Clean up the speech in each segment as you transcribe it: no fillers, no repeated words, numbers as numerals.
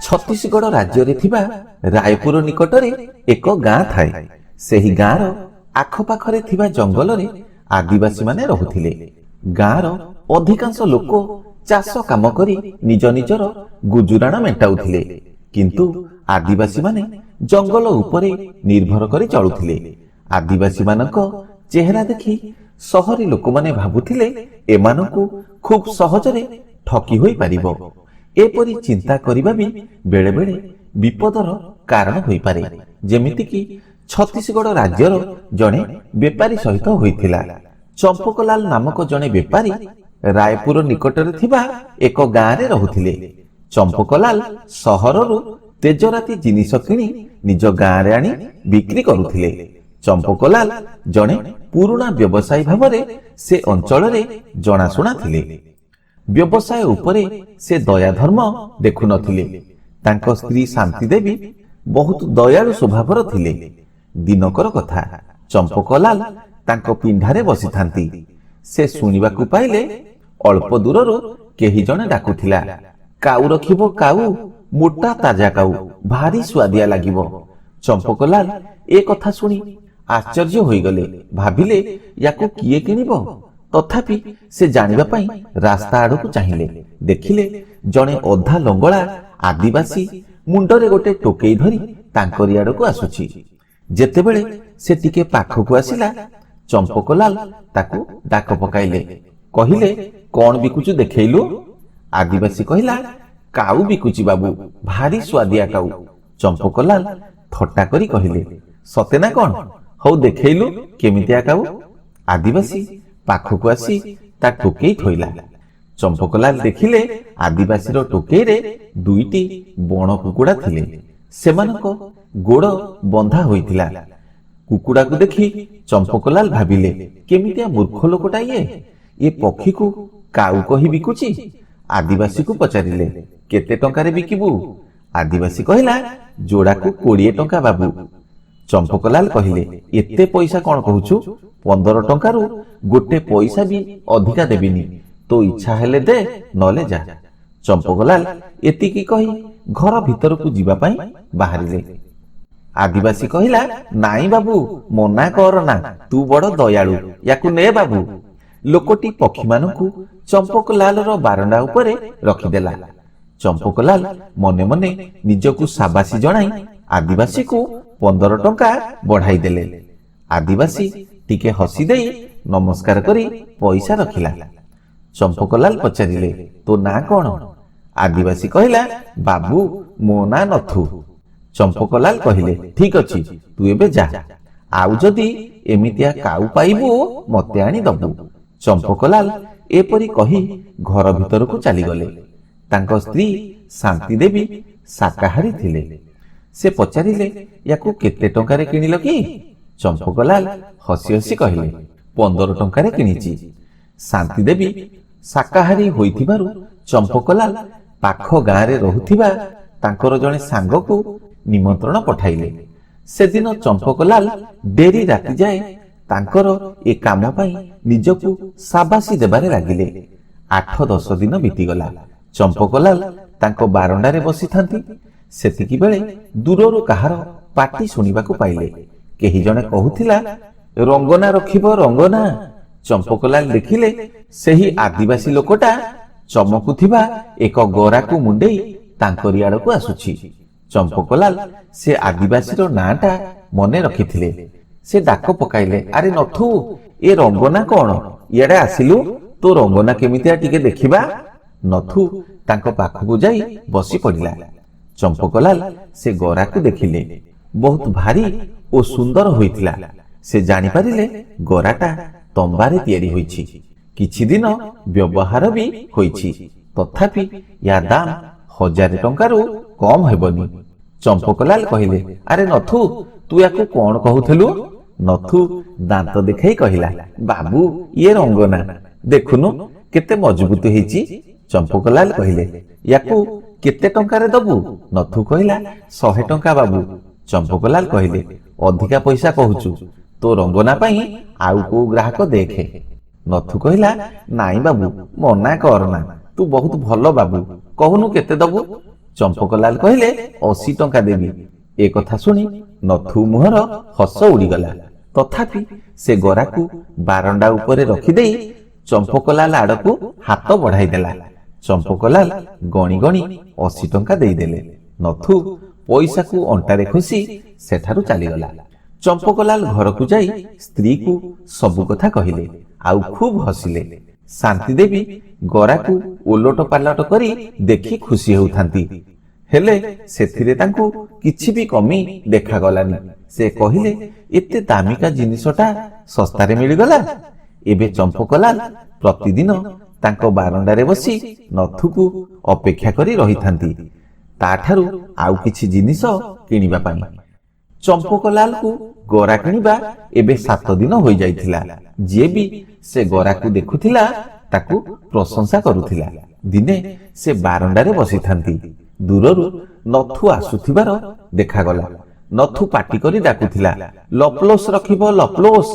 ଛତିଶଗଡ଼ ରାଜ୍ୟରେ ଥିବା ରାୟପୁର ନିକଟରେ ଏକ ଗାଁ ଥାଏ। ସେହି ଗାଁର ଆଖପାଖରେ ଥିବା ଜଙ୍ଗଲରେ ଆଦିବାସୀମାନେ ରହୁଥିଲେ। ଗାଁର ଅଧିକାଂଶ ଲୋକ ଚାଷ କାମ କରି ନିଜ ନିଜର ଗୁଜୁରାଣ ମେଣ୍ଟାଉଥିଲେ, କିନ୍ତୁ ଆଦିବାସୀମାନେ ଜଙ୍ଗଲ ଉପରେ ନିର୍ଭର କରି ଚଳୁଥିଲେ। ଆଦିବାସୀମାନଙ୍କ ଚେହେରା ଦେଖି ସହରୀ ଲୋକମାନେ ଭାବୁଥିଲେ, ଏମାନଙ୍କୁ ଖୁବ୍ ସହଜରେ ଠକି ହୋଇପାରିବ। ଏପରି ଚିନ୍ତା କରିବା ବି ବେଳେ ବେଳେ ବିପଦର କାରଣ ହୋଇପାରେ, ଯେମିତିକି ଛତିଶଗଡ଼ ରାଜ୍ୟର ଜଣେ ବେପାରୀ ସହିତ ହୋଇଥିଲା। ଚମ୍ପକଲାଲ ନାମକ ଜଣେ ବେପାରୀ ରାୟପୁର ନିକଟରେ ଥିବା ଏକ ଗାଁରେ ରହୁଥିଲେ। ଚମ୍ପକଲାଲ ସହରରୁ ତେଜରାତି ଜିନିଷ କିଣି ନିଜ ଗାଁରେ ଆଣି ବିକ୍ରି କରୁଥିଲେ। ଚମ୍ପକଲାଲ ଜଣେ ପୁରୁଣା ବ୍ୟବସାୟୀ ଭାବରେ ସେ ଅଞ୍ଚଳରେ ଜଣାଶୁଣା ଥିଲେ। ବ୍ୟବସାୟ ଉପରେ ସେ ଦୟା ଧର୍ମ ଦେଖୁନଥିଲେ। ତାଙ୍କ ସ୍ତ୍ରୀ ଶାନ୍ତି ଦେବୀ ବହୁତ ଦୟାଳୁ ସ୍ୱଭାବର ଥିଲେ। ଦିନକର କଥା, ଚମ୍ପକଲାଲ ତାଙ୍କ ପିଣ୍ଡାରେ ବସିଥାନ୍ତି। ସେ ଶୁଣିବାକୁ ପାଇଲେ, ଅଳ୍ପ ଦୂରରୁ କେହି ଜଣେ ଡାକୁଥିଲା, "କାଉ ରଖିବ କାଉ, ମୋଟା ତାଜା କାଉ, ଭାରି ସୁଆଦିଆ ଲାଗିବ।" ଚମ୍ପକଲାଲ ଏ କଥା ଶୁଣି ଆଶ୍ଚର୍ଯ୍ୟ ହୋଇଗଲେ। ଭାବିଲେ, ୟାକୁ କିଏ କିଣିବ? ତଥାପି ସେ ଜାଣିବା ପାଇଁ ରାସ୍ତା ଆଡ଼କୁ ଚାହିଁଲେ। ଦେଖିଲେ, ଜଣେ ଅଧା ଲଙ୍ଗଳା ଆଦିବାସୀ ମୁଣ୍ଡରେ ଗୋଟେ ଟୋକେଇ ଧରି ତାଙ୍କରି ଆଡ଼କୁ ଆସୁଛି। ଯେତେବେଳେ ସେ ଟିକେ ପାଖକୁ ଆସିଲା, ଚମ୍ପକଲାଲ ତାକୁ ଡାକ ପକାଇଲେ। କହିଲେ, "କଣ ବିକୁଚୁ ଦେଖେଇଲୁ?" ଆଦିବାସୀ କହିଲା, "କାଉ ବିକୁଚି ବାବୁ, ଭାରି ସୁଆଦିଆ କାଉ।" ଚମ୍ପକଲାଲ ଥଟ୍ଟା କରି କହିଲେ, "ସତେ ନା କଣ? ହଉ ଦେଖେଇଲୁ କେମିତିଆ କାଉ?" ଆଦିବାସୀ ପାଖକୁ ଆସି ତା ଟୋକେଇ ଥୋଇଲା। ଚମ୍ପକଲାଲ ଦେଖିଲେ, ଆଦିବାସୀର ଟୋକେଇରେ ଦୁଇଟି ବଣ କୁକୁଡ଼ା ଥିଲେ। ସେମାନଙ୍କ ଗୋଡ଼ ବନ୍ଧା ହୋଇଥିଲା। କୁକୁଡ଼ାକୁ ଦେଖି ଚମ୍ପକଲାଲ ଭାବିଲେ, କେମିତିଆ ମୂର୍ଖ ଲୋକଟା ଇଏ! ଏ ପକ୍ଷୀକୁ କାଉ କହି ବିକୁଛି। ଆଦିବାସୀକୁ ପଚାରିଲେ, "କେତେ ଟଙ୍କାରେ ବିକିବୁ?" ଆଦିବାସୀ କହିଲା, "ଯୋଡ଼ାକୁ 20 ଟଙ୍କା ବାବୁ।" ଚମ୍ପକଲାଲ କହିଲେ, "ଏତେ ପଇସା କଣ କହୁଛୁ? 15 ଟଙ୍କାରୁ ଗୋଟେ ପଇସା ବି ଅଧିକା ଦେବିନି। ତୋ ଇଚ୍ଛା ହେଲେ ଦେ, ନହେଲେ ଯା।" ଚମ୍ପକଲାଲ ଏତିକି କହି ଘର ଭିତରକୁ ଯିବା ପାଇଁ ବାହାରିଲେ। ଆଦିବାସୀ କହିଲା, "ନାଇଁ ବାବୁ, ମନା କର ନା, ତୁ ବଡ ଦୟାଳୁ, ୟାକୁ ନେ ବାବୁ।" ଲୋକଟି ପକ୍ଷୀମାନଙ୍କୁ ଚମ୍ପକଲାଲର ବାରଣ୍ଡା ଉପରେ ରଖିଦେଲା। ଚମ୍ପକଲାଲ ମନେ ମନେ ନିଜକୁ ସାବାସୀ ଜଣାଇ ଆଦିବାସୀକୁ 15 ଟଙ୍କା ବଢାଇ ଦେଲେ। ଆଦିବାସୀ ଟିକେ ହସି ଦେଇ ନମସ୍କାର କରି ପଇସା ରଖିଲା। ଚମ୍ପକଲାଲ ପଚାରିଲେ, "ତୋ ନାଁ କଣ?" ଆଦିବାସୀ କହିଲା, "ବାବୁ, ମୋ ନାଁ ନଥୁ।" ଚମ୍ପକଲାଲ କହିଲେ, "ଠିକ ଅଛି, ତୁ ଏବେ ଯା। ଆଉ ଯଦି ଏମିତିଆ କାଉ ପାଇବୁ, ମତେ ଆଣି ଦବୁ।" ଚମ୍ପକଲାଲ ଏପରି କହି ଘର ଭିତରକୁ ଚାଲିଗଲେ। ତାଙ୍କ ସ୍ତ୍ରୀ ଶାନ୍ତି ଦେବୀ ଶାକାହାରୀ ଥିଲେ। ସେ ପଚାରିଲେ, "ୟାକୁ କେତେ ଟଙ୍କାରେ କିଣିଲ କି?" ଚମ୍ପକଲାଲ ହସି ହସି କହିଲେ, "15 ଟଙ୍କାରେ କିଣିଛି।" ଶାନ୍ତି ଦେବୀ ଶାକାହାରୀ ହୋଇଥିବାରୁ ଚମ୍ପକଲାଲ ପାଖ ଗାଁରେ ରହୁଥିବା ତାଙ୍କର ଜଣେ ସାଙ୍ଗକୁ ନିମନ୍ତ୍ରଣ ପଠାଇଲେ। ସେଦିନ ଚମ୍ପକଲାଲ ଡେରି ରାତି ଯାଏ ତାଙ୍କର ଏ କାମ ପାଇଁ ନିଜକୁ ସାବାସୀ ଦେବାରେ ଲାଗିଲେ। 8-10 ଦିନ ବିତିଗଲା। ଚମ୍ପକଲାଲ ତାଙ୍କ ବାରଣ୍ଡାରେ ବସିଥାନ୍ତି। ସେତିକି ବେଳେ ଦୂରରୁ କାହାର ପାଟି ଶୁଣିବାକୁ ପାଇଲେ। କେହି ଜଣେ କହୁଥିଲା, "ରଙ୍ଗନା ରଖିବ ରଙ୍ଗନା?" ଚମ୍ପକଲାଲ ଦେଖିଲେ, ସେହି ଆଦିବାସୀ ଲୋକଟା ଚମକୁଥିବା ଏକ ଗରାକୁ ମୁଣ୍ଡେଇ ତାଙ୍କରି ଆଡ଼କୁ ଆସୁଛି। ଚମ୍ପକଲାଲ ସେ ଆଦିବାସୀର ନାଁଟା ମନେ ରଖିଥିଲେ। ସେ ଡାକ ପକାଇଲେ, "ଆରେ ନଥୁ, ଏ ରଙ୍ଗନା କଣ? ଇଆଡ଼େ ଆସିଲୁ, ତୋ ରଙ୍ଗନା କେମିତିଆ ଟିକେ ଦେଖିବା।" ନଥୁ ତାଙ୍କ ପାଖକୁ ଯାଇ ବସି ପଡ଼ିଲା। ଚମ୍ପକଲାଲ ସେ ଗରାକୁ ଦେଖିଲେ। ବହୁତ ଭାରୀ ଓ ସୁନ୍ଦର ହୋଇଥିଲା। ସେ ଜାଣିପାରିଲେ, ଗରାଟା ତମ୍ବାରେ ତିଆରି ହୋଇଛି, କିଛି ଦିନ ବ୍ୟବହାର ବି ହୋଇଛି। ତଥାପି ୟା ଦାମ 1000 ଟଙ୍କାରୁ କମ ହେବନି। ଚମ୍ପକଲାଲ କହିଲେ, "ଆରେ ନଥୁ, ତୁ ୟାକୁ କଣ କହୁଥିଲୁ?" ନଥୁ ଦାନ୍ତ ଦେଖାଇ କହିଲା, "ବାବୁ, ଇଏ ରଙ୍ଗନା। ଦେଖୁନୁ କେତେ ମଜବୁତ ହେଇଛି।" ଚମ୍ପକଲାଲ କହିଲେ, "ୟାକୁ କେତେ ଟଙ୍କାରେ ଦବୁ?" ନଥୁ କହିଲା, "100 ଟଙ୍କା ବାବୁ।" ଚମ୍ପକଲାଲ କହିଲେ, "ଅଧିକା ପଇସା କହୁଛୁ। ତୋ ରଙ୍ଗନା ପାଇଁ ଆଉ କୋଉ ଗ୍ରାହକ ଦେଖେ।" ନଥୁ କହିଲା, "ନାଇଁ ବାବୁ, ମନା କରନା, ତୁ ବହୁତ ଭଲ ବାବୁ, କହୁନୁ କେତେ ଦବୁ?" ଚମ୍ପକଲାଲ କହିଲେ, 80 ଟଙ୍କା ଦେବି। ଏ କଥା ଶୁଣି ନଥୁ ମୁହଁର ହସ ଉଡ଼ିଗଲା। ତଥାପି ସେ ଗରାକୁ ବାରଣ୍ଡା ଉପରେ ରଖିଦେଇ ଚମ୍ପକଲାଲ ଆଡ଼କୁ ହାତ ବଢ଼ାଇଦେଲା। ଚମ୍ପକଲାଲ ଗଣି ଗଣି 80 ଟଙ୍କା ଦେଇଦେଲେ। ନଥୁ ପଇସାକୁ ଅଣ୍ଟାରେ ଖୋସି ସେଠାରୁ ଚାଲିଗଲା। ଚମ୍ପକଲାଲ ଘରକୁ ଯାଇ ସ୍ତ୍ରୀକୁ ସବୁ କଥା କହିଲେ ଆଉ ଖୁବ୍ ହସିଲେ। ଶାନ୍ତି ଦେବୀ ଗରାକୁ ଓଲଟ ପାଲଟ କରି ଦେଖି ଖୁସି ହେଉଥାନ୍ତି, ହେଲେ ସେଥିରେ ତାଙ୍କୁ କିଛି ବି କମି ଦେଖାଗଲାନି। ସେ କହିଲେ, ଏତେ ଦାମିକା ଜିନିଷଟା ଶସ୍ତାରେ ମିଳିଗଲା। ଏବେ ଚମ୍ପକଲାଲ ପ୍ରତିଦିନ ତାଙ୍କ ବାରଣ୍ଡାରେ ବସି ନଥୁକୁ ଅପେକ୍ଷା କରି ରହିଥାନ୍ତି, ତାଠାରୁ ଆଉ କିଛି ଜିନିଷ କିଣିବା ପାଇଁ। ଚମ୍ପକଲାଲକୁ ଗରା କିଣିବା ଏବେ 7 ଦିନ ହୋଇଯାଇଥିଲା। ଯିଏ ବି ସେ ଗରାକୁ ଦେଖୁଥିଲା, ତାକୁ ପ୍ରଶଂସା କରୁଥିଲା। ଦିନେ ସେ ବାରଣ୍ଡାରେ ବସିଥାନ୍ତି, ଦୂରରୁ ନଥୁ ଆସୁଥିବାର ଦେଖାଗଲା। ନଥୁ ପାଟି କରି ଡାକୁଥିଲା, ଲପଲୋସ ରଖିବ, ଲପଲୋସ।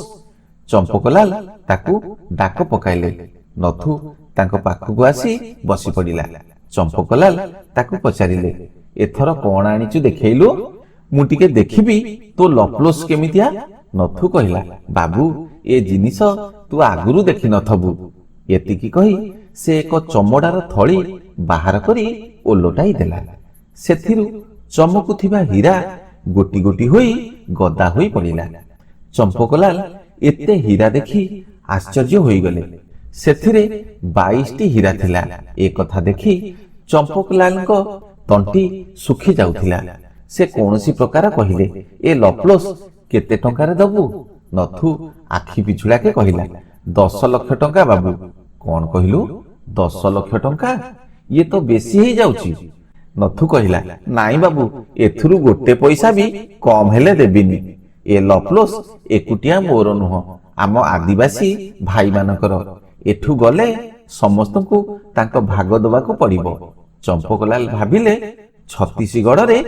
ଚମ୍ପକଲାଲ ତାକୁ ଡାକ ପକାଇଲେ। ନଥୁ ତାଙ୍କ ପାଖକୁ ଆସି ବସି ପଡ଼ିଲା। ଚମ୍ପକଲାଲ ତାକୁ ପଚାରିଲେ, ଏଥର କଣ ଆଣିଛୁ ଦେଖେଇଲୁ, ମୁଁ ଟିକେ ଦେଖିବି ତୋ ଲପଲୋସ କେମିତିଆ। ନଥୁ କହିଲା, ବାବୁ, ଏ ଜିନିଷ ତୁ ଆଗରୁ ଦେଖିନଥବୁ। ଏତିକି କହି ସେ ଏକ ଚମଡ଼ାର ଥଳି ବାହାର କରି ଓଲଟାଇ ଦେଲା। ସେଥିରୁ ଚମକୁଥିବା ହୀରା ଗୋଟି ଗୋଟି ହୋଇ ଗଦା ହୋଇ ପଡ଼ିଲା। ଚମ୍ପକଲାଲ ଏତେ ହୀରା ଦେଖି ଆଶ୍ଚର୍ଯ୍ୟ ହୋଇଗଲେ। ସେଥିରେ 22ଟି ହୀରା ଥିଲା। ଏ କଥା ଦେଖି ଚମ୍ପକଲାଲଙ୍କ ତଣ୍ଟି ଶୁଖି ଯାଉଥିଲା। ସେ କୌଣସି ପ୍ରକାର କହିଲେ, ଏ ଲପଲୋସ କେତେ ଟଙ୍କାରେ ଦବୁ? ନଥୁ ଆଖି ପିଛୁଳାକେ କହିଲା, 10 ଲକ୍ଷ ଟଙ୍କା ବାବୁ। କଣ କହିଲୁ? 10 ଲକ୍ଷ ଟଙ୍କା? ଇଏ ତ ବେଶୀ ହେଇଯାଉଛି। ନଥୁ କହିଲା, ନାଇଁ ବାବୁ, ଏଥିରୁ ଗୋଟେ ପଇସା ବି କମ ହେଲେ ଦେବିନି। ଏ ଲପଲୋସ ଏକୁଟିଆ ମୋର ନୁହଁ, ଆମ ଆଦିବାସୀ ଭାଇମାନଙ୍କର। ଏଠୁ ଗଲେ ସମସ୍ତଙ୍କୁ ତାଙ୍କ ଭାଗ ଦବାକୁ ପଡିବ। ଚମ୍ପକଲାଲ ଭାବିଲେ, ଛତିଶଗଡ଼ରେ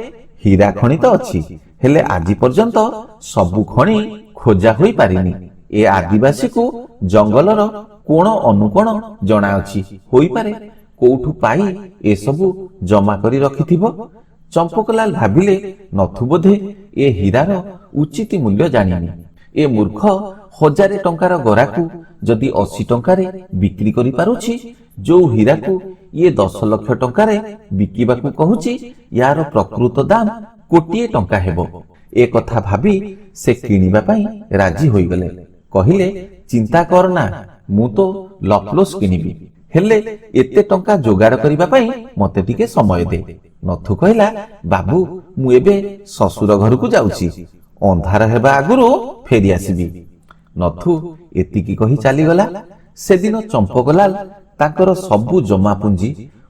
ହୀରା ଖଣି ତ ଅଛି, ହେଲେ ଆଜି ପର୍ଯ୍ୟନ୍ତ ସବୁ ଖଣି ଖୋଜା ହୋଇପାରିନି। ଏ ଆଦିବାସୀକୁ ଜଙ୍ଗଲର କୋଣ ଅନୁକୋଣ ଜଣାଅଛି, ହୋଇପାରେ କୋଉଠୁ ପାଇ ଏସବୁ ଜମା କରି ରଖିଥିବ। ଚମ୍ପକଲାଲ ଭାବିଲେ, ନଥୁ ବୋଧେ ଏ ହୀରାର ଉଚିତ ମୂଲ୍ୟ ଜାଣିନି। ଏ ମୂର୍ଖ 1000 ଟଙ୍କାର ଗରାକୁ ଯଦି 80 ଟଙ୍କାରେ ବିକ୍ରି କରିପାରୁଛି, ଯୋଉ ହୀରାକୁ ଇଏ 10 ଲକ୍ଷ ଟଙ୍କାରେ ବିକିବାକୁ କହୁଛି, ୟାର ପ୍ରକୃତ ଦାମ କୋଟିଏ ଟଙ୍କା ହେବ। ଏ କଥା ଭାବି ସେ କିଣିବା ପାଇଁ ରାଜି ହୋଇଗଲେ। କହିଲେ, ଚିନ୍ତା କର ନା, ମୁଁ ତ ଲପଲୋସ କିଣିବି, ହେଲେ ଏତେ ଟଙ୍କା ଯୋଗାଡ଼ କରିବା ପାଇଁ ମତେ ଟିକେ ସମୟ ଦେ। ନଥୁ କହିଲା, ବାବୁ, ମୁଁ ଏବେ ଶ୍ୱଶୁର ଘରକୁ ଯାଉଛି, ଅନ୍ଧାର ହେବା ଆଗରୁ ଫେରି ଆସିବି। ନଥୁ ଏତିକି କହି ଚାଲିଗଲା। ସେଦିନ ଚମ୍ପକଲାଲ ତାଙ୍କର ସବୁ ଜମା ପୁଞ୍ଜି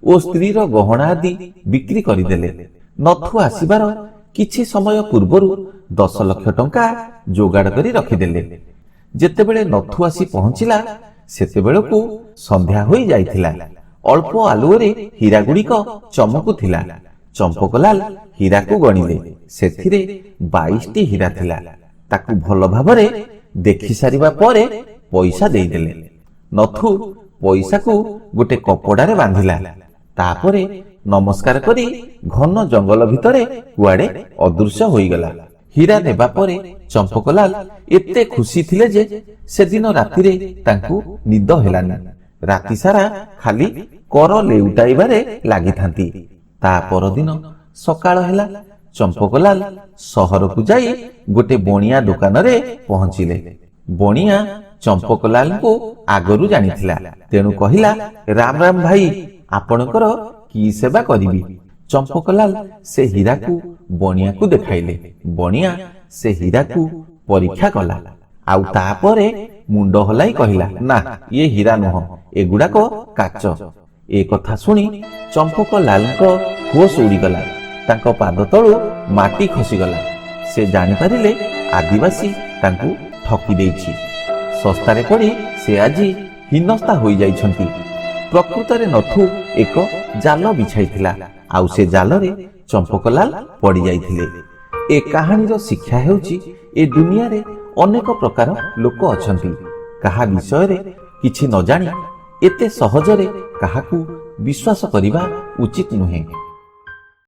ଓ ସ୍ତ୍ରୀର ଗହଣା ଆଦି ବିକ୍ରି କରିଦେଲେ। ନଥୁ ଆସିବାର କିଛି ସମୟ ପୂର୍ବରୁ 10 ଲକ୍ଷ ଟଙ୍କା ଯୋଗାଡ଼ କରି ରଖିଦେଲେ। ଯେତେବେଳେ ନଥୁ ଆସି ପହଞ୍ଚିଲା, ସେତେବେଳକୁ ସନ୍ଧ୍ୟା ହୋଇ ଯାଇଥିଲା। ଅଳ୍ପ ଆଲୁଅରେ ହୀରା ଗୁଡ଼ିକ ଚମକୁଥିଲା। ଚମ୍ପକଲାଲ ହୀରାକୁ ଗଣିଲେ। ସେଥିରେ 22ଟି ହୀରା ଥିଲା। ତାକୁ ଭଲ ଭାବରେ ଦେଖି ସାରିବା ପରେ ପଇସା ଦେଇଦେଲେ। ନଥୁ ପଇସାକୁ ଗୋଟେ କପଡ଼ାରେ ବାନ୍ଧିଲା। ତାପରେ ନମସ୍କାର କରି ଘନ ଜଙ୍ଗଲ ଭିତରେ କୁଆଡ଼େ ଅଦୃଶ୍ୟ ହୋଇଗଲା। ହୀରା ନେବା ପରେ ଚମ୍ପକଲାଲ ଏତେ ଖୁସି ଥିଲେ ଯେ ସେଦିନ ରାତିରେ ତାଙ୍କୁ ନିଦ ହେଲାନି। ରାତି ସାରା ଖାଲି କର ଲେଉଟାଇବାରେ ଲାଗିଥାନ୍ତି। ତା ପରଦିନ ସକାଳ ହେଲା। ଚମ୍ପକଲାଲ ସହରକୁ ଯାଇ ଗୋଟେ ବଣିଆ ଦୋକାନରେ ପହଞ୍ଚିଲେ। ବଣିଆ ଚମ୍ପକଲାଲଙ୍କୁ ଆଗରୁ ଜାଣିଥିଲା, ତେଣୁ କହିଲା, ରାମ ରାମ ଭାଇ, ଆପଣଙ୍କର କି ସେବା କରିବି? ଚମ୍ପକଲାଲ ସେ ହୀରାକୁ ବଣିଆକୁ ଦେଖାଇଲେ। ବଣିଆ ସେ ହୀରାକୁ ପରୀକ୍ଷା କଲା ଆଉ ତାପରେ ମୁଣ୍ଡ ହଲାଇ କହିଲା, ନା, ଇଏ ହୀରା ନୁହଁ, ଏଗୁଡାକ କାଚ। ଏ କଥା ଶୁଣି ଚମ୍ପକଲାଲଙ୍କ ହୋସ ଉଡ଼ିଗଲା। ତାଙ୍କ ପାଦ ତଳୁ ମାଟି ଖସିଗଲା। ସେ ଜାଣିପାରିଲେ, ଆଦିବାସୀ ତାଙ୍କୁ ଠକି ଦେଇଛି। ଶସ୍ତାରେ ପଡ଼ି ସେ ଆଜି ହୀନସ୍ତା ହୋଇଯାଇଛନ୍ତି। ପ୍ରକୃତରେ ନଥୁ ଏକ ଜାଲ ବିଛାଇଥିଲା ଆଉ ସେ ଜାଲରେ ଚମ୍ପକଲାଲ ପଡ଼ିଯାଇଥିଲେ। ଏ କାହାଣୀର ଶିକ୍ଷା ହେଉଛି, ଏ ଦୁନିଆରେ ଅନେକ ପ୍ରକାର ଲୋକ ଅଛନ୍ତି। କାହା ବିଷୟରେ କିଛି ନ ଜାଣି ଏତେ ସହଜରେ କାହାକୁ ବିଶ୍ୱାସ କରିବା ଉଚିତ ନୁହେଁ।